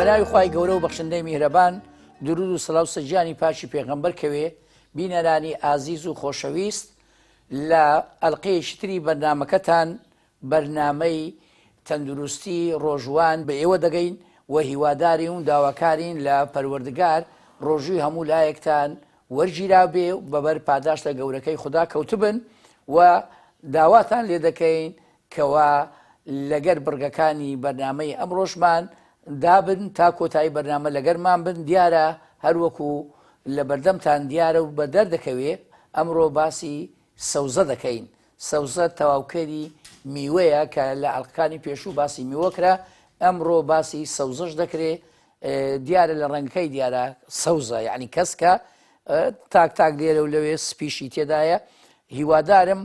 بەناوی خوای گەورە و بەخشندەی میهرەبان درود و سڵاو سەرگیانی پاکی پێغەمبەر کەوێ بینەرانی ئازیز و خۆشەویست لە ئەلقەیەکی تری بەرنامەکەتان بەرنامەی تەندروستی ڕۆژوان بە ئێوە دەگەین و هیوادارین و داواکارین لە پەروەردگار ڕۆژووی هەموو لایەکتان وەرگیرابێ و بەبەر پاداشتە گەورەکەی خودا کەوتبن و داواتان لێ دەکەین کەوا لەگەر بڕگەکانی بەرنامەی ئەمڕۆشمان دابن تا کۆتایی بەرنامە لەگەرمان بن دیارە هەروەکو لە بەردەمتان دیارە و بەدەر دەکەوێ ئەمڕۆ باسی سەوزە دەکەین سەوزە تەواوکەری میوەیە کە لە ئەڵقەکانی پێشوو باسی میوە کرا ئەمڕۆ باسی سەوزەش دەکرێ دیارە لە ڕەنگەکەی دیارە سەوزە یعنی کەسکە تاک تاک لێرە و لەوێ سپیشی تێدایە هیوادارم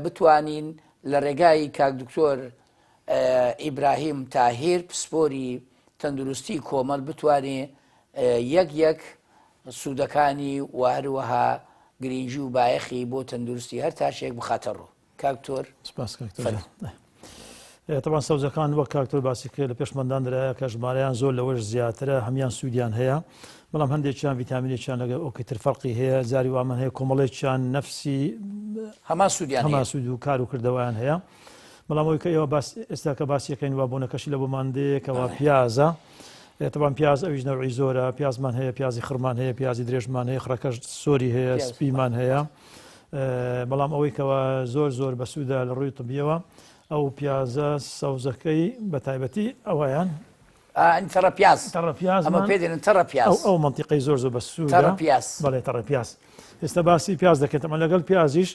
بتوانین لە ڕێگای کاک دکتۆر ئیبراهیم تاهیر پسپۆری تەندروستی کۆمەل بتوانێ یەک یەک سوودەکانی و هەروەها گرینگی و بایەخی بۆ تەندروستی هەر تاکێک بخاتە ڕوو. کاک تۆر. سپاس کاک تۆر. تەبعەن سەوزەکان وەک کاک تۆر باسی کرد لە پێشمان دانرایە کە ژمارەیان زۆر لەوەش زیاترە هەمیان سوودیان هەیە بەڵام هەندێکیان ڤیتامینێکیان لەگەڵ ئەوکەی تر فەرقی هەیە جاری وامان هەیە کۆمەڵێکیان نەفسی هەمان سوودیان هەمان سوود و کار و کردەوەیان هەیە بەڵام ئەوەی کە ئێوە باس ئێستا کە باسیەکەین وا بۆنەکەشی لە بۆمان دێ کەوا پیازە تەبان پیاز ئەویش نەوعی زۆرە پیازمان هەیە پیازی خڕمان هەیە پیازی درێژمان هەیە خڕەکەش سۆری هەیە سپیمان هەیە بەڵام ئەوەی کەوا زۆر زۆر بەسوودە لە ڕووی طبیەوە ئەو پیازە سەوزەکەی بە تایبەتی ئەویان تەڕە پیاز تەڕە پیاز ئەمە پێ دێنن تەڕە پیاز ئەو مەنتیقەی زۆر زۆر بەسوودە تەڕە پیاز بەڵێ تەڕە پیاز ئێستا باسی پیاز دەکەین تەمان لەگەڵ پیازیش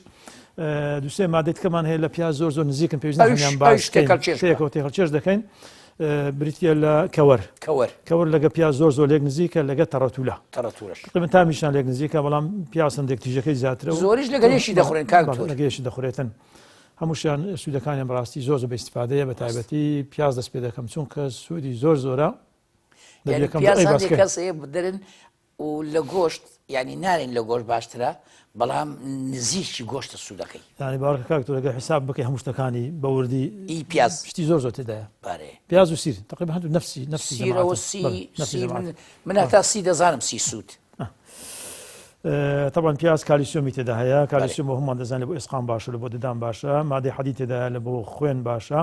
دوسێ مادەی تکەمان هەیە لە پیاز زۆر زۆر نزیکن پێویست ناکەن باس تێکەڵ تێکەڵ چێژ دەکەین بریتە لە کەوەر کەوەر کەوەر لەگە پیاز زۆر زۆر لێک نزیکە لەگە تەڕەتولە تەڕەتولەش تقریبا تامیشان لێک نزیکە بەڵام پیاز هەندێک تیژەکەی زیاترە زۆریش لەگەڵیشی دەخورێن کاک لەگەیشی دەخورێتن هەمووشیان سوودەکانیان بەڕاستی زۆر زۆر بە ئیستیفادەیە بە تایبەتی پیاز دەست پێ دەکەم چونکە سوودی زۆر زۆرە پیاز هەندێک کەس هەیە دەرن و لە گۆشت یانی نارین لە گۆشت باشترە بەڵام نزیکی گۆشتە سوودەکەی. یانی باوەڕکە کاک تۆ ئەگەر حیساب بکەی هەموو شتەکانی بە وردی ئی پیاز شتی زۆر زۆر تێدایە بارێ پیاز و سیر تقریبا هەردوو نەفسی نەفسی سیرەوە جەماعەتن. سی بەڵێ، نەفسی سی جەماعەتن. من من هەتا سی دەزانم سی سوود. تەبعەن پیاز کالیسیۆمی تێدا هەیە کالیسیۆم بۆ هەموومان دەزانین لە بۆ ئێسقان باشە لە بۆ ددان باشە مادەی حەدید تێدایە لە بۆ خوێن باشە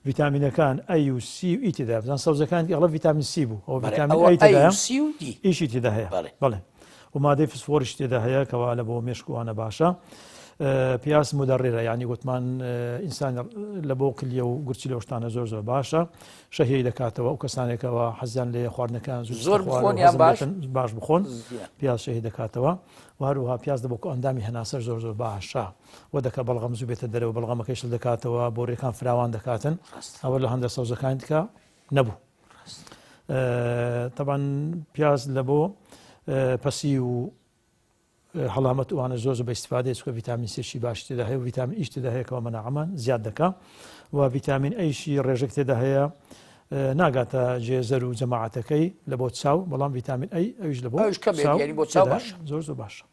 ڤیتامینەکان A و C و E تێدایە بزان سەوزەکان ئەڵە ڤیتامین C بوو ئەو ڤیتامین A تێدایە C و D ئیشی تێدا هەیە بەڵێ و مادەی فسفۆریش تێدا هەیە کەوا لە بۆ مێشک وانە باشە پیاز مدەڕێرە یعنی گوتمان ئینسان لە بۆ کلیە و گورچی لە شتانە زۆر زۆر باشە شەهیەی دەکاتەوە ئەو کەسانێکەوە حەزیان لێ خواردنەکان زوو زۆر بخۆن یان باش باش بخۆن پیاز شەهی دەکاتەوە و هەروەها پیاز دە بۆ ئەندامی هەناسەش زۆر زۆر باشە و دەکە بەڵغەم زوو بێتە دەرەوە بەڵغەمەکەی شل دەکاتەوە بۆریەکان فراوان دەکاتن ئەوە لە هەندە سەوزەکانی دیکە نەبوو تەبان پیاز لە بۆ پەسی و هەڵامەت ئەوانە زۆر زۆر بە ئیستفادەیە چونکە ڤیتامین سیشی باشی تێدا هەیە و ڤیتامین ئیش تێدا هەیە کەوا مەناعەمان زیاد دەکا و ڤیتامین ئەیشی ڕێژەک تێدا هەیە ناگاتە جێزەر و جەماعەتەکەی لە بۆ چاو بەڵام ڤیتامین ئەی ئەویش لە بۆ چاو بۆ چاو باشە زۆر زۆر باشە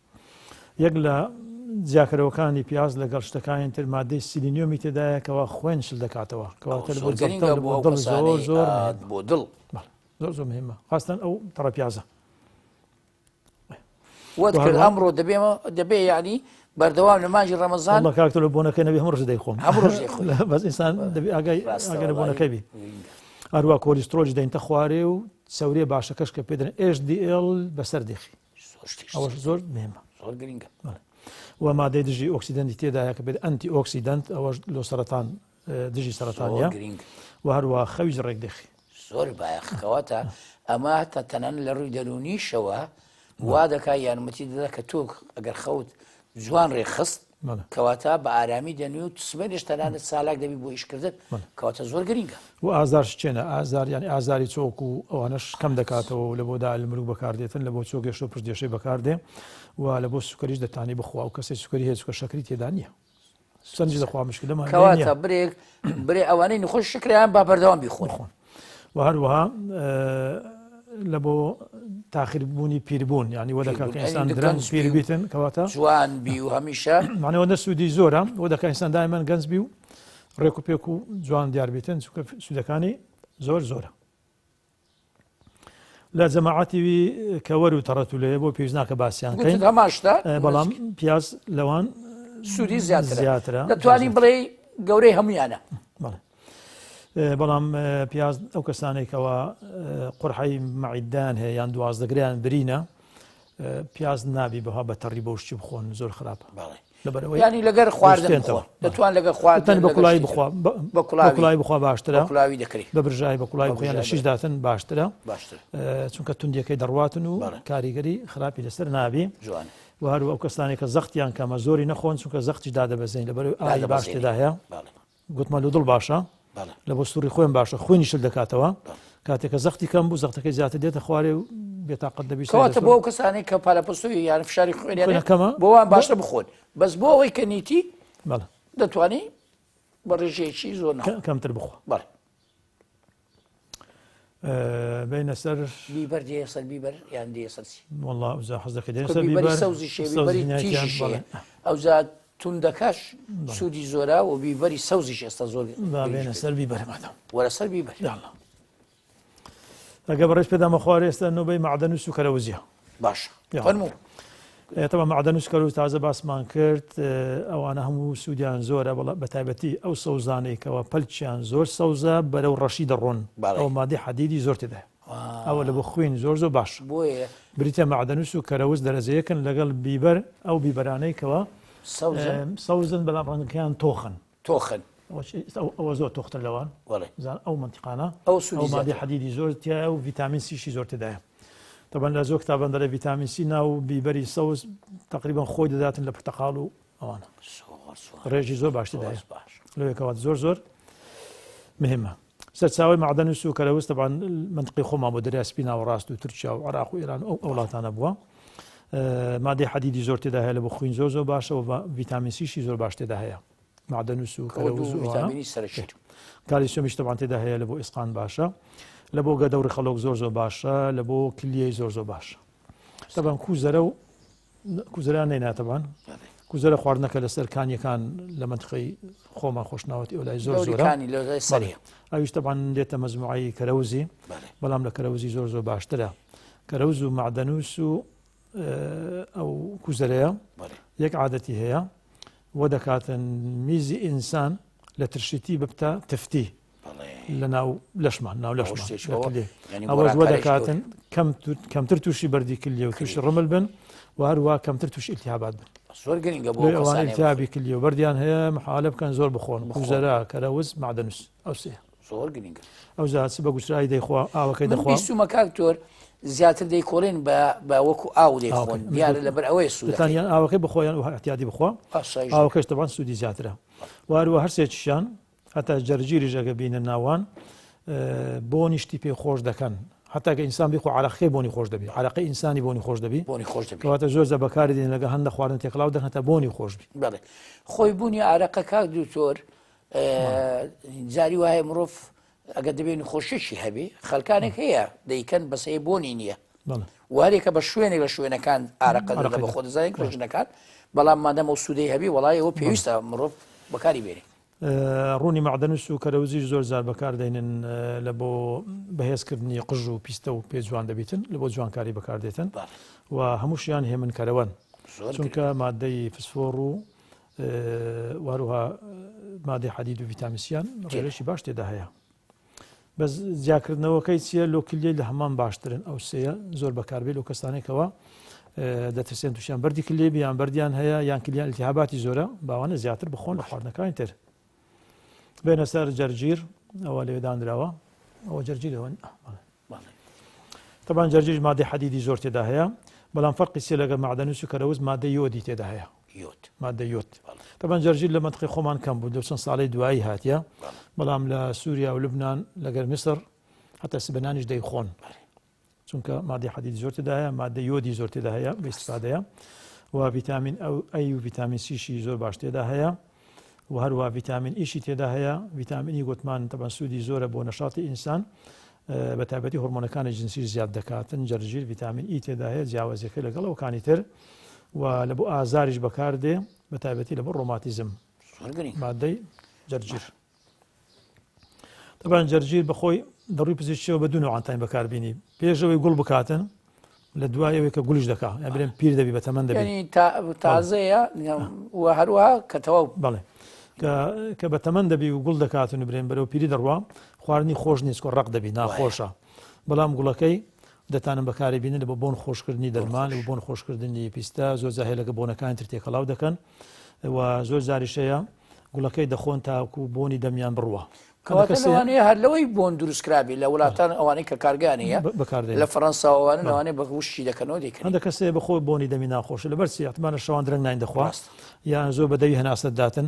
یەک لە جیاکەرەوەکانی پیاز لەگەڵ شتەکانی تر مادەی سیلینیۆمی تێدایە کەوا خوێن شل دەکاتەوە کەواتە بۆ بۆ دڵ زۆر زۆر بۆ دڵ زۆر زۆر مهمە خاستن ئەو تەڕە پیازە وەت کرد ئەمڕۆ دەبێ دەبێ یعنی بەردەوام لە مانگی ڕەمەزان والله کاک تۆ لە بۆنەکەی نەبی هەموو ڕۆژ دەیخۆم هەموو ڕۆژ دەیخۆم بەس ئینسان دەبێ ئاگای ئاگای لە بۆنەکەی بی هەروە کۆلیسترۆلیش دەینتە خوارێ و چەوریە باشەکەش کە پێ دەن HDL بەسەر دێخی ئەوەش زۆر مهمە زۆر گرنگە و مادەی دژی ئۆکسیدەنتی تێدایە کە بێت ئەنتی ئۆکسیدەنت ئەوەش لۆ سەرەتان دژی سەرەتانە و هەروە خەویش ڕێک دەخی. زۆر بایەخ کەواتە ئەمە هەتا تەنانەت لە ڕووی دەروونیشەوە وا دەکا یارمەتی دەدا کە تۆ ئەگەر خەوت جوان ڕێکخست کەواتە بە ئارامی دەنوی و سمێنش تەنانەت چالاک دەبی بۆ ئیشکردن کەواتە زۆر گرنگە. و ئازار شکێنە ئازار یانی ئازاری چۆک و ئەوانەش کەم دەکاتەوە و لە بۆ دال مروک بەکاردێتن لە بۆ چۆک گێشە و پشت دێشەی بەکاردێ و لە بۆ سوکەریش دەتانی بخوا و کەسێک سوکەری هەیە چونکە شەکری تێدا نییە. سەرنج دەخوا مشکلەمان کەواتە برێک برێ ئەوانەی نخۆش شکریان با بەردەوام بیخۆن بخۆن و هەروەها لە بۆ تاخیر بوونی پیربوون ینی وە دەکات کە ئینسان درەنگ پیر بیتن کەواتە جوان بی و هەمیشە مانەوە نە سوودی زۆرە وە دەکات ئینسان دایمەن گەنج بی و ڕێک و پێک و جوان دیار بیتن چونکە سوودەکانی زۆر زۆرە. لە جەماعەتی وی کەوەر و تەڕەتولەیە بۆ پێویست ناکە باسیان کەین گوتت هەمان شتە بەڵام پیاز لەوان سوودی زیاترە زیاترە دەتوانی بڵێ گەورەی هەمویانە بەڵێ بەڵام پیاز ئەو کەسانێک کەوا قورحەی مەعیدان هەیە یان دوازدەگریان برینە پیاز نابی بەها بە تەڕی بۆ شتی بخۆن زۆر خراپە بەڵێ لەبەرئەوەی یانی لەگەر خواردن دەشتێنتەوە. بخۆ دەتوان لەگەر خواردن تەنی بە لەگەر کوڵایی شتی تر. بخوا بە کوڵاوی. بە کوڵاوی بخوا باشترە بە کوڵاوی دەکرێ. بە برژای بە کوڵاوی بە بخۆ یان لە برژای شیش داتن باشترە باشترە. چونکە توندیەکەی دەڕواتن و بەڵێ. کاریگەری خراپی لەسەر نابی جوانە. و هەروە ئەو کەسانێک کە زەختیان کەمە زۆری نەخۆن چونکە زەختیش دادەبەزێنی لەبەرئەوەی ئاوی باش دادەبەزێنی. تێدا هەیە بەڵێ. گوتمان لە دڵ باشە لە بۆ سوڕی خوێن باشە خوێنی شل دەکاتەوە کاتێک کە زەختی کەم بوو زەختەکەی زیاتر دێتە خوارێ و بێتاقەت دەبی کەواتە بۆ ئەو کەسانەی کە پالەپەستۆی یان فشاری خوێنیان خوێنە کەمە بۆ وان باشتر بخۆن بەس بۆ ئەوەی کە نیتی بەڵێ دەتوانی بە ڕێژەیەکی زۆر نەخۆ کەمتر بخۆ بەڵێ بینە سەر بیبەر دێ سەر بیبەر یان دێ سەر چی والله ئەوجا حەز دەکەی دێنە کە سەر بیبەری بیبەر سەوزیش هەیە سەوزی بیبەری نایتیان تیژیش بەڵێ هەیە ئەوجا توندەکەش سوودی زۆرە و بیبەری سەوزیش ئێستا زۆر با گرنگی بێنە پێ سەر بیبەر مادەم وەرە سەر بیبەر یاڵڵا ئەگە بەڕێز پێدامە خوارێ ئێستا نۆبەی مەعدەن و سوکەرەوزیە باشە یاڵڵا. فەرموو تەبا مەعدەن و سوکەرەوز تازە باسمان کرد ئەوانە هەموو سوودیان زۆرە بەڵام بە تایبەتی ئەو سەوزانەی کەوا پەلکیان زۆر سەوزە بەرەو ڕەشی دەڕۆن بەڵێ. ئەو مادەی حەدیدی زۆر تێدایە ئەوە لە بۆ خوێن زۆر زۆر باشە بۆیە بریتە مەعدەنوس و کەرەوز دەرەجە یەکن لەگەڵ بیبەر ئەو بیبەرانەی کەوا سەوزن سەوزن بەڵام ڕەنگەکەیان تۆخن تۆخن ئەوە زۆر تۆختر لەوان بەڵێ زان ئەو مەنتیقانە ئەو سوودی ئەو مادەی زیاترە. حەدیدی زۆر تیایە و ڤیتامین سیشی زۆر تێدایە تەبەن لە زۆر کتابان دەڵێ ڤیتامین سی ناو بیبەری سەوز تقریبا خۆی دەداتن لە پرتەقاڵ و ئەوانە زۆر زۆر ڕێژی زۆر باش تێدایە زۆر باش لەوێکەوە زۆر زۆر مهمە سەرچاوی مەعدەن و سوکەرەوز طبعا منطقی خۆمان بۆ دەریای سپی ناوەڕاست و تورکیا و عراق و ئێران و ئەو وڵاتانە بووە مادەی حەدیدی زۆر تێدا هەیە لە بۆ خوین زۆر زۆر باشە و ڤیتامین سیشی زۆر باش تێدا هەیە مەعدەنوس و کەرەوز و ئەوانە. ڤیتامینی سەرەکی کالیسیۆمیش طبعا تێدا هەیە لە بۆ ئیسقان باشە لە بۆ گەدە و ڕیخەڵۆک زۆر زۆر باشە لە بۆ کلیەی زۆر زۆر باشە طبعا کوزەرە و کوزەران نەینا طبعا کوزەرە خواردنەکە لەسەر کانیەکان لە منطقەی خۆمان خۆشناوەتی ئەو لای زۆر دەوری زۆرە کانی لە سەریە ئەویش طبعا دێتە مەجموعەی کەرەوزی بەڵێ بەڵام لە کەرەوزی زۆر زۆر باشترە کەرەوز و مەعدەنوس و ئەو کوزەرەیە بەڵێ یەک عادەتی هەیە و دەکاتن میزی ئینسان لە ترشیتی ببتە تفتی بەڵێ لە ناو لەشمان ناو ئەوە لەشمان شتێکی لە ئەوە کلیە. یعنی ئەوەش وە گۆڕانکاریش دەکاتن کەمتر تووشی بەردی کلیە و تووشی ڕمل بن و هەروە کەمتر تووشی ئیلتیهابات بن زۆر گرنگە بۆ لۆی ئەو ئەوانە کەسانەی ئیلتیهابی کلیە و بەردیان هەیە محالە بکەن زۆر بخۆن بخۆن. کوزەرە کەرەوز مەعدەنوس ئەو سێ زۆر گرنگە ئەو جا چ بە گوشرایی دەیخوا ئاوەکەی من دەخوا بیستومە کاک تۆر زیاتر دەیکۆڵێن بە بە وەکو ئاو دەیخۆن ئاوەکەی. دیارە لەبەر ئەوەیە سوودەکەی دەتان یان ئاوەکەی بخۆ یان احتیادی بخوا ئاسایش ئاوەکەش تەبعەن سوودی زیاترە و هەروە هەر سێکیشیان هەتا جەرجیریش ئەگە بینە ناوان بۆنی شتی پێ خۆش دەکەن حتا کە ئینسان بیخۆ عرەقەکەی بۆنی خۆش دەبی عرەقەی ئینسانی بۆنی خۆش دەبی بۆنی خۆش دەبی کەواتە زۆر جار بەکاری دێن لەگە هەندە خواردن تێکەڵاو دەکەن هەتا بۆنی خۆش بی بەڵێ خۆی بوونی عرەقە کاک دکتۆر جاری وایە مرۆڤ ئەگەر دەبێ نەخۆشیەکی هەبێ خەلکانێک هەیە دەیکەن بەس هەیە بۆنی نییە وارێکە بە شوێنێک لە شوێنەکان ئارەقە دەدە بە خۆ دەزانین کە ژنەکان بەڵام مادەم ئەو سوودەی هەبی وەڵای ئەوە پێویستە مرۆڤ بەکاری بێنێ. ڕوونی مەعدەنوس و کەرەوزیش زۆر جار بەکاردێنن لە بۆ بەهێزکردنی قژ و پیستە و پێ جوان دەبیتن لە بۆ جوانکاری بەکاردێتن و هەمووشیان هێمنکەرەوەن چونکە مادەی فسفۆڕ و واروها مادەی حەدید و ڤیتامین سیان ڕێژەی باش تێدا هەیە بەس جیاکردنەوەکەی چییە لۆ کلیەی لە هەمان باشترن ئەو سێیە زۆر بەکاربێ لۆ کەسانێکەوە دەترسێن تووشیان بەردی کلیە بیان بەردیان هەیە یان کلیان التهاباتی زۆرە باوانە زیاتر بخۆن لە خواردنەکانی تر بێنە سەر جەرجیر ئەوە لەوێ دانراوە ئەوە جەرجیرەوە طبعا جەرجیش مادەی حەدیدی زۆر تێدا هەیە بەڵام فەرقی سێ لەگەڵ مەعدەنوس و کەرەوز مادەی یۆدی تێدا هەیە یۆد مادە یۆد طبعا جەرجیر لە مەنتقی خۆمان کەم بوو لەو چەند ساڵەی دوایی هاتیە بەڵام لە سووریا و لوبناان لەگەر میسر هەتا سبەنانیش دەیخۆن چونکە مادەی حەدید زۆر تێدا هەیە مادە یۆدی زۆر تێدا هەیە بە ئیسفادەیە و ڤیتامین ئەو ئەی و ڤیتامین سیشی زۆر باش تێدا هەیە و هەروە ڤیتامین ئیشی تێدا هەیە ڤیتامینی گوتمان تەبەن سوودی زۆرە بۆ نەشاتی ئینسان بە تایبەتی هۆرمۆنەکانی جنسی زیاد دەکاتن جەرجیر ڤیتامین ئی تێدا هەیە جیاوازیەکە لەگەڵ ئەوکانی تر و لە بۆ ئازاریش بەکاردێ بە تایبەتی لە بۆ ڕۆماتیزم مادەی جەرجیر تەبان جەرجیر بەخۆی لە ڕووی پزیشکیەوە بە دوو نەوعان تایم بەکاربینی پێش ئەوەی گوڵ بکاتن لە دوای ئەوەی کە گوڵیش دەکا یان بلێن پیر دەبی بە تەمەن دەبی یعنی تازەیە و هەروەها کە تەواو بەڵێ کە بە تەمەن دەبی و گوڵ دەکاتن و برێن بەرەو پیری دەڕوا خواردنی خۆش نیست ڕق دەبی ناخۆشە بەڵام گوڵەکەی دەتانن بەکاری بینن لە بۆ بۆن خۆشکردنی دەرمان و بۆن خۆشکردنی پیستە زۆر جار هەیە لەگە بۆنەکانی تر تێکەڵاو دەکەن و زۆر جاریش هەیە گوڵەکەی دەخۆن تاکو بۆنی دەمیان بڕوا. کەواتە لەوانەیە هەر لەوەی بۆن دروست کرابی لە وڵاتان ئەوانەی کە کارگەیان هەیە لە فەڕەنسا ئەوانە لەوانەیە بە وشکی دەکەنەوە دەیکەن. هەندێک کەس هەیە بەخۆی بۆنی دەمی ناخۆشە لەبەر چی احتمالە شەوان درەنگ ناین دەخوا یان زۆر بە دەوی هەناسە داتن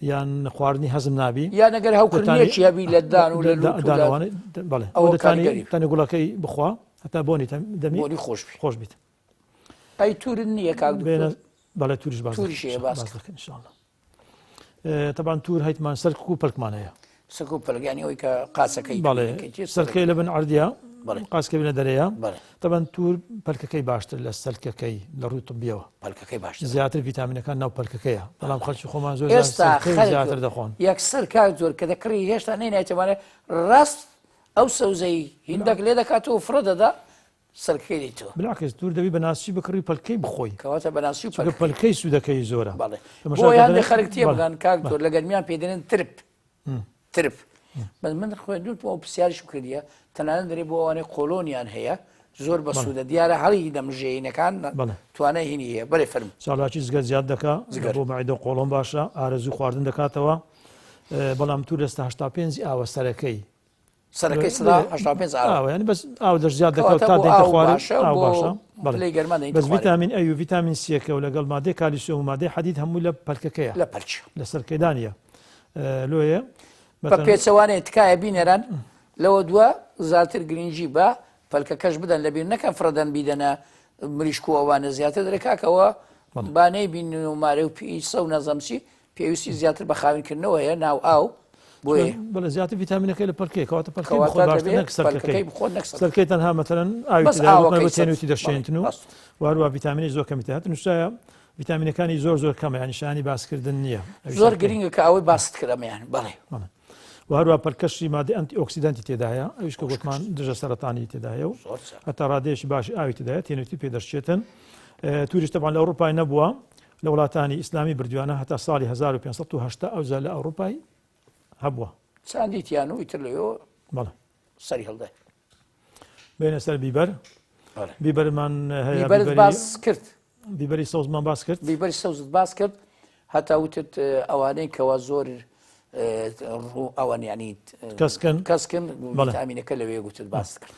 یان خواردنی هەزم نابی یان ئەگەر هەوکردنێکی هەبی لە دان و لە لوت و دانەوانەی بەڵێ ئەوە دەتانی تەنی گوڵەکەی بخوا هەتا بۆنی دەمی بۆنی خۆش بی خۆش بیت. ئەی تورن نییە کاک دکتۆر؟ بەڵێ توریش باس توریش هەیە باس دەکەین ان شاء الله. تەبان تور هەیتمان سەرک و پەلکمان هەیە. سەرک و پەلک یانی ئەوەی کە قاسەکەی بەڵێ سەرکەی لە بن عەردیە قاسکەی بنە دەرەیە تەبان تور پەلکەکەی باشتر لە سەلکەکەی لە ڕووی طبیەوە پەلکەکەی باشتر زیاتر ڤیتامینەکان ناو پەلکەکەیە بەڵام خەڵکی خۆمان زۆر ئێستا زیاتر دەخۆن یەکسەر کاک زۆر کە دەکڕی هێشتا نەینایتەوانێ ڕاست ئەو سەوزەی هیندەک لێ دەکاتەوە فڕە دەدا سەرکەی دیتوە. بالعکس تور دەبی بە ناسکی بکڕی پەلکەی بخۆی. کەواتە بە ناسکی و پەلکەی. چونکە پەلکەی سوودەکەی زۆرە. بەڵێ. بۆیە هەندێک خەرک تێبگەن کاک تۆر لە گەرمیان پێی دەنێن ترپ. ترپ. بەس من خوێندوتمەوە پرسیاریشم کردیە تەنانەت دەرێ بۆ ئەوانەی قۆلۆنیان هەیە زۆر بەسوودە دیارە هەڵی دەمژێینەکان توانای هینی هەیە بەرێ فەرموو. چالاکی جگەر زیاد دەکا بۆ مەعیدە و قۆڵۆن باشە ئارەزوو خواردن دەکاتەوە بەڵام تور لەستا 85 ئاوە سەرەکەی سەرەکەی 85 ئاوە یعنی بەس ئاو دەش زیاد دەکات تا دێتە خوارێ ئاو باشە بەڵێ گەرما دێتە بەس ڤیتامین ئەی و ڤیتامین سیەکە و لەگەڵ مادەی کالیسیۆم و مادەی حەدید هەمووی لە پەلکەکەیە لە پەلک لە سەرکەدانە لۆیە بە پێچەوانەیە تکایە بینەران لەوە دوا زیاتر گرنگی بە پەلکەکەش بدەن لەبیر نەکەن فڕەدەن بیدەنە مریشک و ئەوانە زیاتر دەرێ کاکەوە با نەیبینن و مارێ و پیسە و نەزەمچی پێویستی زیاتر بە خاوێنکردنەوە هەیە ناو ئاو بۆیە. بەڵێ زیاتر ڤیتامینەکەی لە پەلکەیە کەواتە پەلکەی کەواتە بخۆ باشتر دەبێ نەک سەرکەکەی پەلکەکەی بخۆ نەک سەرکەکەی. سەرکەی تەنها مەتەلەن ئاوی بەس تێدایە وەک ئاوەکەی مەربە سەر تێنوێتی بەڵێ دەشێنتن و ڕاستە. و هەروە ڤیتامینی زۆر کەمی تێدایە نووسایە ڤیتامینەکانی زۆر زۆر کەمە یانی شایانی باسکردن نییە ئەوی زۆر سەرکەی. گرینگە کە ئەوەی باست کرد ئەمەیان بەڵێ. بەڵێ و هەروە پەلکەشی مادەی ئەنتی ئۆکسیدانتی تێدایە ئەویش کە گوتمان دژە سەرەتانی تێدایە و زۆر چاک. هەتا ڕادەیەکی باشی ئاوی تێدایە تێنوێتی پێ دەشچێتن توریش تەبعەن لە ئەوروپای نەبووە لە وڵاتانی ئیسلامی بردویانە هەتا ساڵی 1580 ئەوجا لە ئەوروپای هەبووە. چاندیتیان و ئیتر لەوێوە بەڵێ. سەری هەڵدای. بێنە سەر بیبەر. بەڵێ. بیبەرمان هەیە. بیبەرت باس کرد. بیبەری سەوزمان باس کرد. بیبەری سەوزت باس کرد هەتا وتت ئەوانەی کەوا زۆر ڕوو ئەوان یانی کەسکن کەسکن ڤیتامینەکە لەوێ گوتت باس کرد.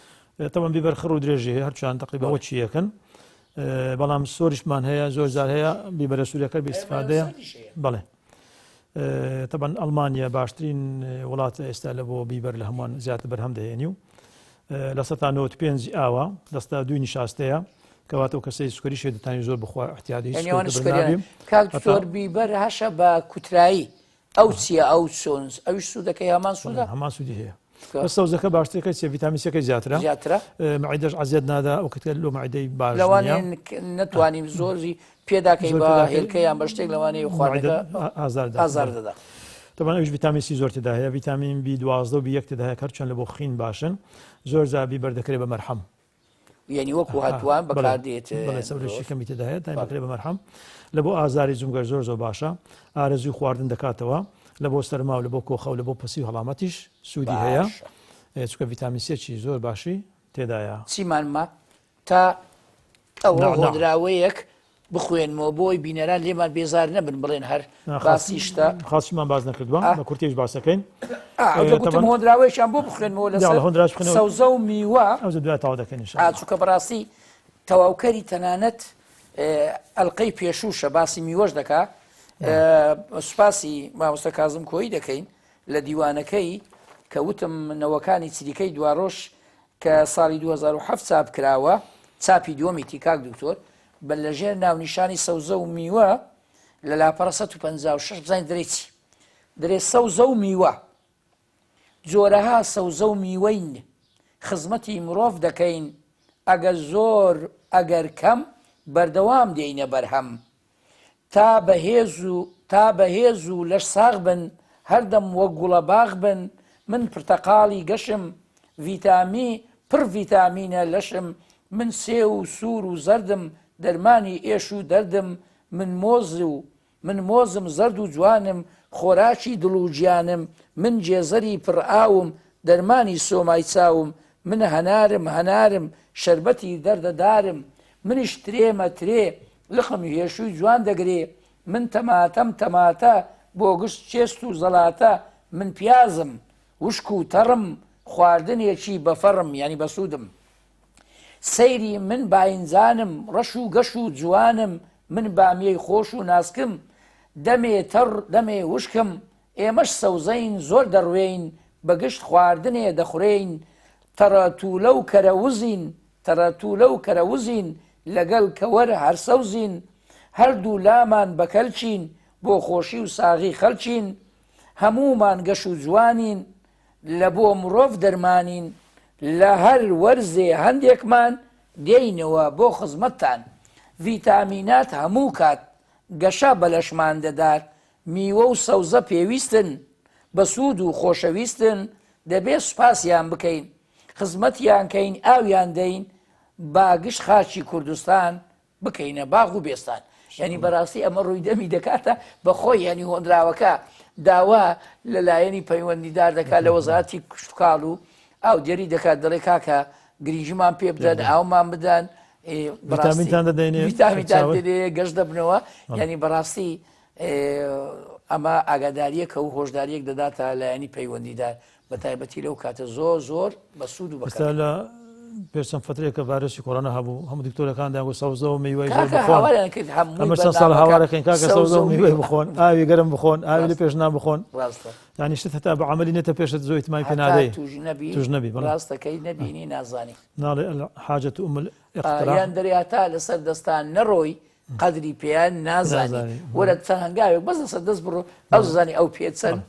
تەبعەن بیبەر خڕ و درێژی هەیە هەرچیان تەقریبا وەکی یەکن. بەڵام سۆریشمان هەیە زۆر جار هەیە بیبەرە سوورەکە بە ئیسفادەیە بەڵێ تەبەن ئەڵمانیا باشترین وڵاتە ئێستا لە بۆ بیبەر لە هەمووان زیاتر بەرهەم دەهێنی و لە سە 95 ئاوە دەستا دوی نیشاستەیە کەواتە و کەسەی سوکەری شێ دەتانی زۆر بخوا احتیادی زۆر بیبەر هەشە بە کوترایی ئەو چیە ئەو چۆن ئەویش سوودەکەی هەمان سوودە؟ هەمان سوودی هەیە بەس سەوزەکە باشترەکەی چیە ڤیتامین سیەکەی زیاترە زیاترە مەعیدەش عەزیەت نادا ئەو کتێ لۆ مەعیدەی باش نییە لەوانەیە نەتوانین زۆری پێداکەی زۆر بە پێداکەی هێلکە یان بە شتێک لەوانەیە مەعیدە خواردنەکە ئازار دات ئازار دەدا طبعا ئەویش ڤیتامین سی زۆر تێدا هەیە ڤیتامین بی 12 و بی یەک تێدا هەیە کە هەرچەند لە بۆ خین باشن زۆر جار بیبەر دەکرێت بە مەرحەم یعنی وەکو هاتووان بەکاردێت بەڵێ سەورێکی کەمی تێدا هەیە تایم بەکرێ بە مەرحەم لە بۆ ئازاری جومگەر زۆر زۆر باشە ئارەزوی خواردن دەکاتەوە لە بۆ سەرما و لە بۆ کۆخە و لە بۆ پەسی و هەڵامەتیش سوودی هەیە چونکە ڤیتامین سێکی زۆر باشی تێدایە. چیمان ما تا ئەوە هۆنراوەیەک بخوێنمەوە بۆی بینەران لێمان بێزار نەبن بڵێن هەر باسی شتە خاصمان باس نەکردووە بە کورتیش باسەکەین گوتم هۆنراوەیەکیان بۆ بخوێنمەوە لەسەر سەوزە و میوە ئەو دوای تەواو دەکەین إن شاء الله چونکە بەڕاستی تەواوکەری تەنانەت ئەلقەی پێشووشە باسی میوەش دەکا سوپاسی مامۆستا کازم کۆیی دەکەین لە دیوانەکەی کە وتم نەوەکانی چریکەی دواڕۆژ کە ساڵی 2007 چاپ کراوە چاپی دووەمیتی کاک دکتۆر بە لەژێر ناونیشانی سەوزە و میوە لە لاپەڕە 156 بزانین درێ چی درێ سەوزە و میوە جۆرەها سەوزە و میوەین خزمەتی مرۆڤ دەکەین ئەگەر زۆر ئەگەر کەم بەردەوام دێینە بەرهەم تا بەهێز و تا بەهێز و لەش ساغ بن هەردەم وەک گوڵە باغ بن من پرتەقاڵی گەشم. ڤیتامی پڕ ڤیتامینە لەشم من سێو و سوور و زەردم دەرمانی ئێش و دەردم من مۆز و من مۆزم زەرد و جوانم خۆراکی دڵ و گیانم من گێزەری پڕ ئاوم دەرمانی سۆمای چاوم من هەنارم هەنارم شەربەتی دەردەدارم منیش ترێمە ترێ لقم هێشووی جوان دەگرێ من تەماتەم تەماتە بۆ گشت چێشت و زەڵاتە من پیازم وشک و تەڕم خواردنێکی بەفەڕم یانی بەسوودم سەیری من باینجانم ڕەش و گەش و جوانم من بامیەی خۆش و ناسکم دەمێ تەڕ دەمێ وشکم ئێمەش سەوزەین زۆر دەڕوێین بە گشت خواردنێ دەخورێین تەڕە توولە و کەرەوزین تەڕە توولە و کەرەوزین لەگەل کەوەر هەر سەوزین هەردوو لامان بە کەلکین بۆ خۆشی و ساغی خەلکین هەموومان گەش و جوانین لە بۆ مڕۆڤ دەرمانین لە هەر وەرزێ هەندێکمان دێینەوە بۆ خزمەتتان ڤیتامینات هەموو کات گەشە بە لەشمان دەدات میوە و سەوزە پێویستن بەسوود و خۆشەویستن دەبێ سوپاسیان بکەین خزمەتیان کەین ئاویان دەین با گشت خاکی کوردستان بکەینە باغ و بێستان یعنی بەڕاستی ئەمە ڕووی دەمی دەکاتە بەخۆی یعنی هۆنراوەکە داوا لە لایەنی پەیوەندیدار دەکات لە وەزارەتی کشتتوکاڵ و ئاودێری دەکات دەڵێ کاکە گرنگیمان پێ بدەن ئاومان بدەن ڤیتامینتان دەدەینێ ڤیتامینتان دەدەینێ گەشت دەبنەوە یعنی بەڕاستی ئەمە ئاگاداریەکە و هۆشداریەک دەداتە لایەنی پەیوەندیدار بە تایبەتی لەو کاتە زۆر زۆر بە سوود و بەکەڵکە. ئێستا لە پێش چەند فترێک کە ڤایرۆسی کۆرۆنا هەبوو هەموو دکتۆرەکان دەیانگوت سەوزە و میوەی زۆر کاکە بخۆن هاواریان کرد هەمووی ئەمە چەند ساڵ بەرنامەکە هاوارەکەین کاکە سەوزە سەوزە و و میوەی میوە بخۆن ئاوی گەرم بخۆن ئاوی لە ڕاستە پێش نان بخۆن ڕاستە یعنی شت هەتا بە عەمەلی نێتە پێشت زۆر ئیتمای پێ هەتا نادەی توش نەبی توش نەبی بەڵێ ڕاستەکەی نەبینی نازانی ناڵێ الحاجة أم الاختراع یان دەرێ هەتا لەسەر دەستان نەڕۆی قەدری پێیان نازانی نازانی وەرە چەند هەنگاوێک بەس لەسەر دەست بڕۆ ئەو زانی ئەو پێ چەند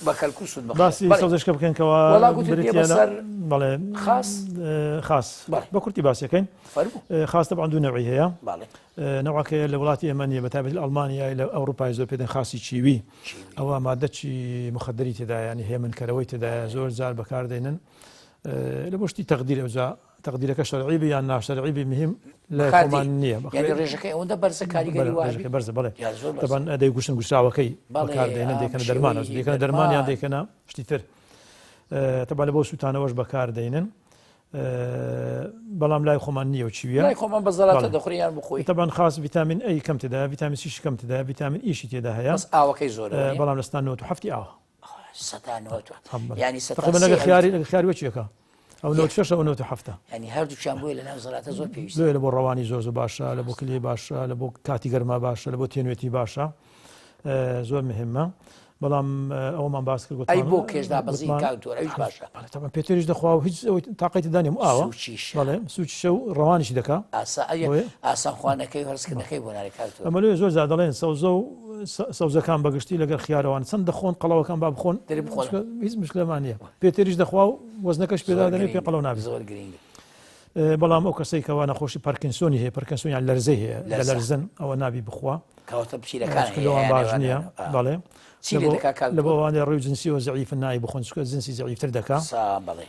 بە کەلک و سوود بەخشە باسی بەڵێ سەوزەشکە بکەین کەوا وەڵا گوتت دێ بریتیە لە بەسەر بەڵێ خاس خاس بەڵێ بە کورتی باسیەکەین فەرموو خاس طبعا دوو نەوعی هەیە بەڵێ نەوعەکەی لە وڵاتی ئێمە نییە بە تایبەتی لە ئەڵمانیا لە ئەوروپای زۆر پێدەن خاسی چیوی چیوی ئەوە مادەچی مخدری تێدایە ینی هێمنکەرەوەی تێدایە زۆر جار بەکاردێنن لە بۆ شتی تەقدیر ئەوجا تەقدیرەکە شەرعی بی یان ناشەرعی بی مهم لای بەکاردێ خۆمان نییە یعنی ڕێژەکەی ئەوەندە بەرزە کاریگەری بەڵێ وابی ڕێژەکە بەرزە بەڵێ یا زۆر بەرزە طبعا دەیگوشن گوشراوەکەی بەڵێ بەکاردێنن ئا دەیکەنە دەرمان بەشێوەی دەیکەنە دەرمان یان دەرمان دەیکەنە شتی تر طبعا لە بۆ سووتانەوەش بەکاردێنن بەڵام لای خۆمان نییە و چیویە لای خۆمان بە زەڵاتە بەڵێ دەخورێ یان بخۆی طبعا خاص ڤیتامین ئەی کەم تێدایە ڤیتامین سیشی کەم تێدایە ڤیتامین ئیشی تێدا هەیە بەس ئاوەکەی زۆرە وەنیە بەڵام لە ستا 97 ئاوە یانی سەتا تقریبا سێ لەگە ئەوی خیاری تر لەگە خیاری وەچیەکە ئەو نەوت شەشە ئەو نەوت حەفتە یانی هەردووکیان بۆیە لە ناو زەڵاتە زۆر پێویستە لۆیە لە بۆ ڕەوانی زۆر زۆر باشە لە بۆ کلی باشە لە بۆ کاتی گەرما باشە لە بۆ تێنوێتی باشە زۆر مهمە بەڵام ئەومان باس کرد ئەی گوتمان بۆ کێشدا بەزین گوتمان کاک دکتۆر ئەویش باشە بەڵێ تەبعەن پێتریش دەخوا و هیچ ئەوەی تاقەتی دانیم ئاوە سوچیشە بەڵێ سوچیشە و ڕەوانیشی دەکا ئاسا ئەگەر بۆیە ئاسان خوانەکەی و هەرسکردنەکەی بۆ نارێ کاک دکتۆر ئەمە لۆیە زۆر جار دەڵێن سەوزە و سەوزەکان بەگشتی لەگەر خیارەوان چەند دەخۆن قەڵەوەکان با بخۆن دەرێ بخۆن هیچ مشکلەمان نییە پێتریش دەخوا و وەزنەکەش زۆر پێدا دەنێ پێ گرینگە قەڵەو نابێت زۆر گرینگە بەڵام ئەو کەسەی کەوا نەخۆشی پەرکینسۆنی هەیە پەرکینسۆن یان لەرزەی هەیە لەرزە دەلەرزن ئەوە نابی بخوا کەواتە پشیلەکان چونکە هەیە لەوان یان باش ئەوانە نییە ئا. بەڵێ چی لێ دەکا کاک لە بۆ دکتۆر ئەوانەی ڕووی جنسیەوە زەعیفن نابی بخۆن چونکە جنسی زەعیفتر دەکا سا بەڵێ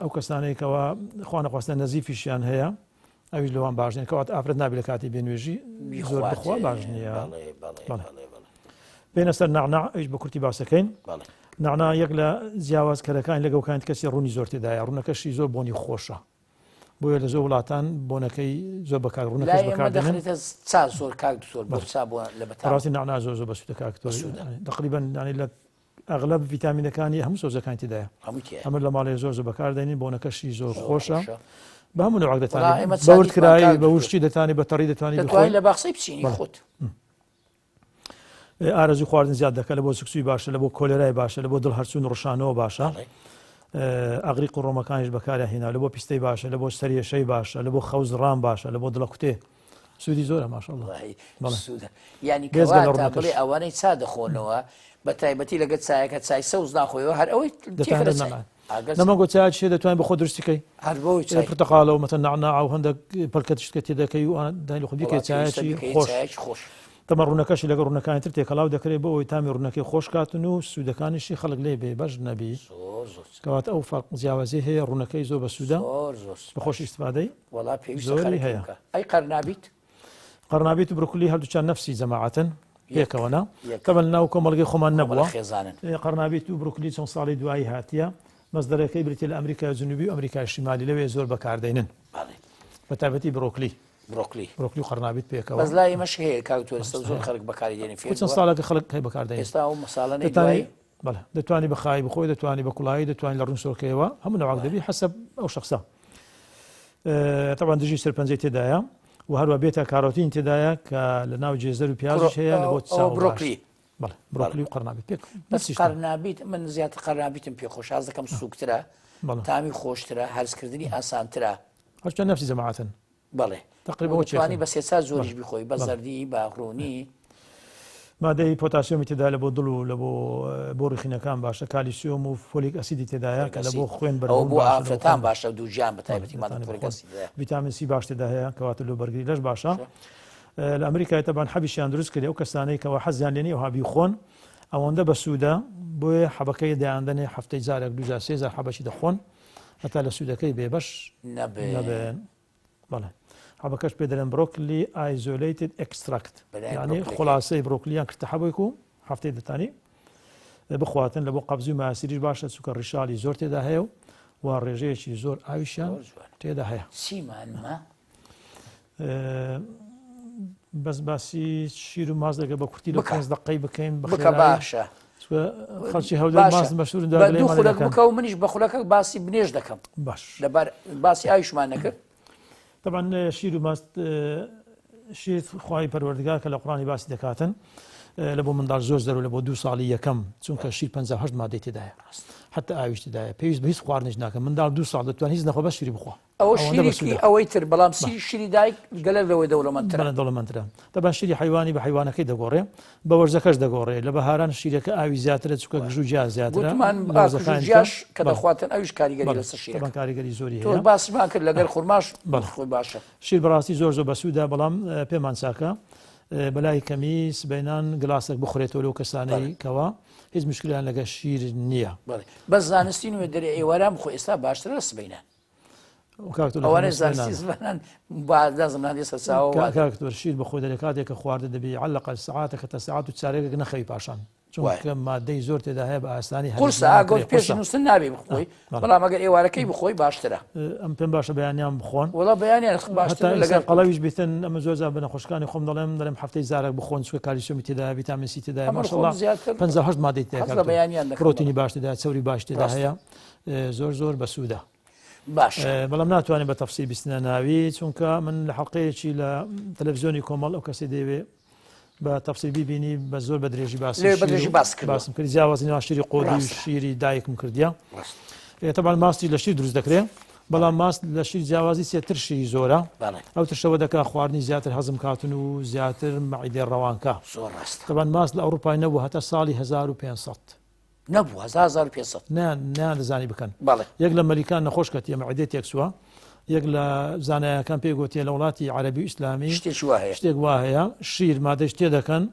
ئەو کەسانەی کەوا خوا نەخواستە نەزیفیشیان هەیە ئەویش لەوان باش نییە کەواتە ئافرەت نابێت لە کاتی بێنوێژی زۆر بیخوات بخوا باش نییە بەڵێ بەڵێ بەڵێ بەڵێ بەڵێ بێنە سەر نەعناع ئەویش بە کورتی باسەکەین بەڵێ نەعناع یەک لە جیاوازکەرەکانی لە گەوکانی کەسی ڕوونی زۆر تێدایە ڕوونەکەشی زۆر بۆنی خۆشە بۆیە لە زۆر وڵاتان بۆنەکەی زۆر بەکار ڕوونەکەش لای ئێمە بەکاردێنن دەخرێتە چا زۆر کاک دکتۆر بۆ بەڵێ چا بۆ لە بەتام بەڕاستی نەعناع زۆر زۆر بەسوودە کاک دکتۆر بەسوودە تقریبا یانی لە ئەغلب ڤیتامینەکانی هەموو سەوزەکانی تێدایە هەمووی تێیە ئەمە لە ماڵێ زۆر زۆر بەکاردێنین بۆنەکەشی زۆر زۆر خۆشە خۆشە بە هەموو نەوعێک وەڵا دەتوانی ئێمە بە چا ورد دیتمان کرایی کاک بە دکتۆر وشکی دەتوانی بە تەڕی دەتوانی دەتوانی بخۆی لە باخچەی بچینی بەڵێ خۆت ئارەزوی خواردن زیاد دەکات لە بۆ سکسوی باشە لە بۆ کۆلێرای باشە لە بۆ دڵ هەرچوون و ڕشانەوە باشە بەڵێ ئەغریق و ڕۆمەکانیش بەکاریان هێنا لە بۆ پیستەی باشە لە بۆ سەرێشەی باشە لە بۆ خەوزڕان باشە لە بۆ دڵەکوتێ سوودی زۆرە ماشاءاللە وەڵاهی بەڵێ سوودە یعنی بێجگە لە کەواتە ڕوونەکەش بڵێ ئەوانەی چا دەخۆنەوە بە تایبەتی لەگە چایەکە چای سەوز ناخۆیەوە هەر ئەوەی دەتوانێت تێکەرە چای نەما ئاگەر نەما گۆ چای چیە دەتوانین بە خۆ دروستی کەی هەر بۆی چای پرتەقاڵە و مەتەن نەعناع و هەندێک پەلکە شتکە تێدەکەی و ئەوانە دانی لە خۆ بیکەی وەڵا پێویستە چایەکی بیکەی خۆش چایەکی خۆش تەمە ڕوونەکەشی لەگەڵ ڕوونەکانی تر تێکەڵاو دەکرێت بۆ ئەوەی تامی ڕوونەکەی خۆش کاتن و سوودەکانیشی خەڵک لێ بێ بەش نەبی. زۆر زۆر. کەواتە ئەو فەرق جیاوازی هەیە ڕوونەکەی زۆر بەسوودە زۆر زۆر بە خۆش ئیستفادەی وەڵا پێویستە زۆری خەرک هەیە. بکە. ئەی قەرنابیت؟ قەرنابیت و برۆکلی هەردووکیان نەفسی جەماعەتن پێکەوە نا یەک. تەبەن ناو کۆمەڵگەی خۆمان کۆمەڵە نەبووە خێزانن. قەرنابیت و برۆکلی چەند ساڵی دوایی هاتیە مەسدەرەکەی بریتیە لە ئەمریکای جنوبی و ئەمریکای شیمالی لەوێ زۆر بەکاردێنن بەڵێ. بە تایبەتی برۆکلی. برۆکلی. برۆکلی و قەرنابیت پێکەوە. بەس لای ئێمەش هەیە کاک تۆ ئێستا زۆر خەڵک بەکاری دێنێ فێر خۆ چەند بووە. ساڵێکە خەڵک هەیە بەکاردێنێ. ئێستا ئەو مەساڵەنەی دەتانی دوایی. بەڵێ دەتوانی بە خایی بخۆی دەتوانی بە کوڵایی دەتوانی لە ڕوون سۆرکەیەوە هەموو نەوعەک دەبی حەسەب ئەو شخصە. تەبعەن دژی سەرپەنجەی تێدایە و هەروە بێتا کارۆتین تێدایە کە لە ناو جێزەر و پیازیش هەیە لە بۆ چاو باش. برۆکلی. بەڵێ برۆکلی و قەرنابیت پێک بەس نفسی شتە. قەرنابیت من زیاتر قەرنابیتم پێ خۆش حەز دەکەم سووکترە بەڵێ. تامی خۆشترە هەرسکردنی ئاسانترە. هەرچەند نفسی جەماعەتن. بەڵێ تقریبا وەچ توانی یەکن. بە سێ چار زۆریش بیخۆی بە بەڵێ. زەردی بە ڕوونی. مادەی پۆتاسیۆمی تێدا لە بۆ دڵ و لە بۆ بۆ ڕیخینەکان باشە کالیسیۆم و فۆلیک ئەسیدی تێدایە کە لە بۆ خوێن ئەوە بەربوون بۆ باشە لە بۆ ئافرەتان خوێن. باشە دووگیان بە تایبەتی مادە دەتوانێت فۆلیک بخۆن. ئەسید هەیە. ڤیتامین سی باش تێدا هەیە کەواتە لۆ بەرگری لەش باشە. لە ئەمریکای تەبان حەبیشیان دروست کردی ئەو کەسانەی کەوا حەزیان لێ نییە ئەوها بیخۆن ئەوەندە بەسوودە بۆیە حەبەکەی دەیاندەنێ هەفتەی جارێک دوو جار سێ جار حەبەکی دەخۆن هەتا لە سوودەکەی بێبەش نەبێ. نەبێن. بەڵێ حەبەکەش پێ دەڵێن broccoli isolated extract یعنی خلاصەی برۆکلیان کردە حەبێک و هەفتەی دەتانی بخواتن لە بۆ قەبزی و ماسیریش باشە چونکە ڕیشاڵی زۆر تێدا هەیە و و ڕێژەیەکی زۆر ئاویشیان تێدا هەیە. چیمان ما؟ بەس باسی شیر و ماست دەگە بە کورتی لە پێنج دقەی بکەین بکە باشە. خەڵکی هەولێر ماست مەشهورن بە دوو خولەک بکە و منیش بە خولەکە باسی بنێش دەکەم باش لەبەر باسی ئاویشمان نەکرد. طبعا شیر و ماست شیر خوای پەروەردگار کە لە قورانی باسی دەکاتن لە بۆ منداڵ زۆر زەرو لە بۆ دوو ساڵی یەکەم چونکە شیر 58 مادەی تێدایە حتی ئاویش تێدایە پێویست بە هیچ خواردنیش ناکە منداڵ دوو ساڵ دەتوان هیچ نەخۆ بەس شیری بخوا ئەوە شیرێکی ئەوەی تر بەڵام سیری شیری دایک گەلەک لەوەی دەوڵەمەندترە. بەڵێ دەوڵەمەندترە. تەبعەن شیری حەیوانی بە حەیوانەکەی دەگۆڕێ، بە وەرزەکەش دەگۆڕێ. لە بەهاران شیرەکە ئاوی زیاترە چونکە گژوگیا زیاترە. گوتمان لە ئا وەرزەکانی تر گژوگیاش کە بەڵێ دەخواتن ئەویش کاریگەری بەڵێ لەسەر شیرەکە. تەبعەن کاریگەری زۆری تۆ هەیە. باسمان کرد لەگەر خورماش بەڵێ خۆی باشە. شیر بەڕاستی زۆر زۆر بەسوودە بەڵام پێمان چاکە بەلای کەمی سبەینان گلاسێک بخورێتەوە لەو کەسانەی بەڵێ. کەوا هیچ مشکلیان لەگەر شیر نییە. بەڵێ بەس زانستی نوێ دەرێ ئێواران بخۆ ئێستا باشترە لە سبەینان. ئەوانەی زانستی زمانان با دەزم نادێ سەرچاوە وا. کاک دکتۆر شیر بخۆی دەرێ کاتێک کە خواردن دەبی عەلەقەل سەعاتێک هەتا سەعات و چارەکێک نەخەوی پاشان چونکە مادەی زۆر تێدا هەیە بە ئاسانی هەرس قورسە ناکرێ ئاگۆت پێش قورسە. نووسن نابێ بخۆی بەڵام ئەگەر ئێوارەکەی بخۆی باشترە. ئەم پێم باشە بەیانیان بخۆن. وەڵا بەیانیان هەتا باشترە ئینسان لەگەڵ قەڵەویش بیتن ئەمە زۆر جار بە نەخۆشەکانی خۆم دەڵێم دەڵێم هەفتەی جارێک بخۆن چونکە کالیسیۆمی تێدایە ڤیتامین سی تێدایە ئەمن خۆم ماشەڵڵا زیاتر 58 مادەی تێدایە حەز کاک لە دکتۆر. بەیانیان دەکەم پرۆتینی بەڵێ. باش تێدایە چەوری باش تێدا ڕاستە. هەیە زۆر زۆر بەسوودە. باشە. بەڵام ناتوانێت بە تەفسیل بیستنە ناوی چونکە من لە حەڵقەیەکی لە تەلەڤزیۆنی کۆمەڵ ئەو کەسی دەیەوێ بە تەفسیل بیبینی بە زۆر بە درێژی باسی لێ بە شیر درێژی و باس کردووە. باسم کرد جیاوازی نێوان شیری قۆدی و ڕاستە. شیری دایکم کردیە ڕاست. تەبعەن ماستی لە شیر دروست دەکرێ بەڵام ماست لە شیر جیاوازی چیە ترشی زۆرە بەڵێ. ئەو ترشەوە دەکا خواردنی زیاتر هەزم کاتن و زیاتر مەعیدەی ڕەوانکا زۆر ڕاستە. تەبعەن ماست لە ئەوروپای نەبوو هەتا ساڵی 1500. نەبوو هەزا 1500. نەیان نەیان دەزانی بکەن. بەڵێ. یەک لە مەلیکان نەخۆش کەتیە مەعیدەی تێکچووە یەک لە زانایەکان پێی گۆتیە لە وڵاتی عەرەبی و ئیسلامی شتێکی وا هەیە. شتێک وا هەیە شیر مادەش تێدەکەن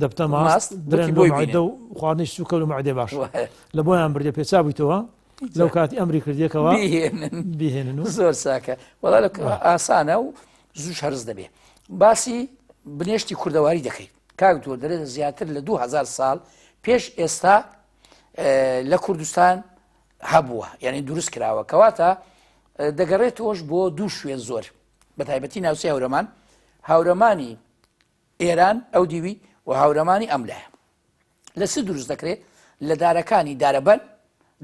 دەبتە ماست ماست درێن وتی لۆ بۆی مەعیدە بینن. و خواردنی سووکە لۆ مەعیدەی باش وایە. لە بۆیان بردیە پێچا بوویتەوە لەو کاتی ئەمری کردیەکەوە بیهێنن. بیهێنن و زۆر چاکە وەڵا لە ئاسانە و زووش هەرس دەبێ. باسی بنێشتی کوردەواری دەکەی کاک دکتۆر دەرێت زیاتر لە 2000 ساڵ پێش ئێستا لە کوردستان هەبووە یعنی دروست کراوە کەواتە دەگەڕێتەوەش بۆ دوو شوێن زۆر بە تایبەتی ناوچەی هەورەمان هاورەمانی ئێران ئەو دیوی و هاورەمانی ئەم لایە لە چ دروست دەکرێت لە دارەکانی دارەبەن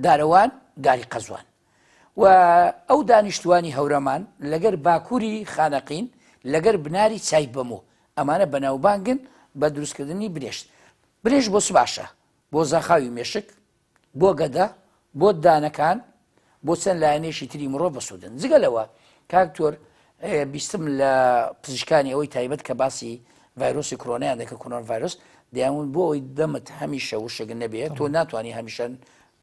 دارەوان داری قەزوان و ئەو دانیشتوانی هەورەمان لەگەر باکووری خانەقین لەگەر بناری چای بەمۆ ئەمانە بەناوبانگن بە دروستکردنی بنێشت بنێشت بۆ چ باشە؟ بۆ زاخاوی مێشک، بۆ گەدە، بۆ ددانەکان، بۆ چەند لایەنێکی تری مڕۆڤ بەسوودن. جگە لەوە کاک تۆر بیستم لە پزیشکانی ئەوەی تایبەت کە باسی ڤایرۆسی کرۆنیان دەکرد کۆرۆنا ڤایرۆس دەیانوت بۆ ئەوەی دەمت هەمیشە وشک نەبێت تۆ ناتوانانی هەمیشە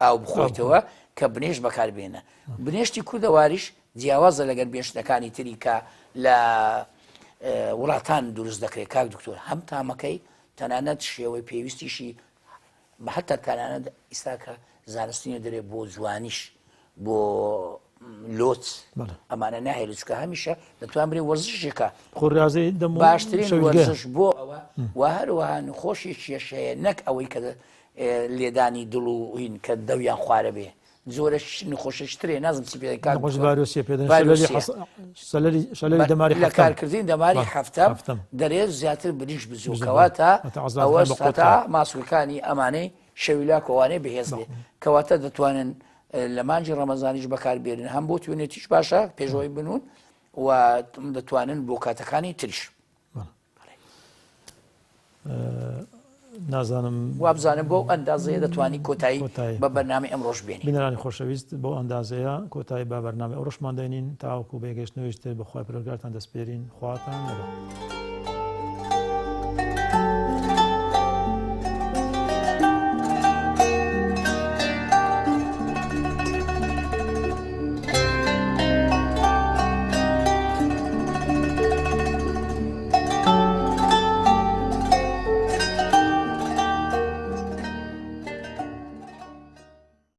ئاو بخۆیتەوە کە بنێشت بەکاربێنە بنێشتی کوردەواریش جیاوازە لەگەر بێشتەکانی تری کە لە وڵاتان دروست دەکرێت کاک دکتۆر هەم تامەکەی تەنانەت شێوەی پێویستیشی بە هەتا تەنانەت ئیستا کە زانستی نوێ دەرێ بۆ جوانیش بۆ لۆچ ئەمانە ناهێلێ چونکە هەمیشە دەتوان برێ وەرزشێکە خۆ ڕازی دەم و باشترین شەویلگە. وەرزش بۆ ئەوە و هەروەها نخۆشی کێش هەیە نەک ئەوەی کە لێدانی دڵ و هین کە دەویان خوارە بێ جۆرە نخۆشێکی ترێ نازم چی پێ کاک نەخۆشی دکتۆر. ڤایرۆسیە پێ دەن ڤایرۆسیە. شەلەلی حەس- شەلەلی شەلەلی دەماری لە حەفتەم. کارکردنی دەماری بەڵێ، حەفتەم حەفتەم. دەرێ زیاتر برینج بزوو بزوو، کەواتە واتە عەزلاتەکان ئەوە بە قوت هەتا کات. ماسولکانی ئەمانەی شەویلاک و ئەوانەی بەهێز بێ کەواتە دەتوانن لە مانگی ڕەمەزانیش بەکاربێنن هەم بۆ توێنێتیش باشە پێشەوەی بنون و دەتوانن بۆ کاتەکانی تریش. نازانم وابزانم بۆ ئەندازەیە دەتوانی کۆتایی بە بەرنامەی ئەمڕۆژ بێنی. بینەرانی خۆشەویست بەو ئەندازەیە کۆتایی بە بەرنامەی ئەوڕۆشمان دێنین تاوەکو بەیەکگەیشتنەوەیش تر بە خوای پەروەردگارتان دەسپێرین خواتان لەگەڵ.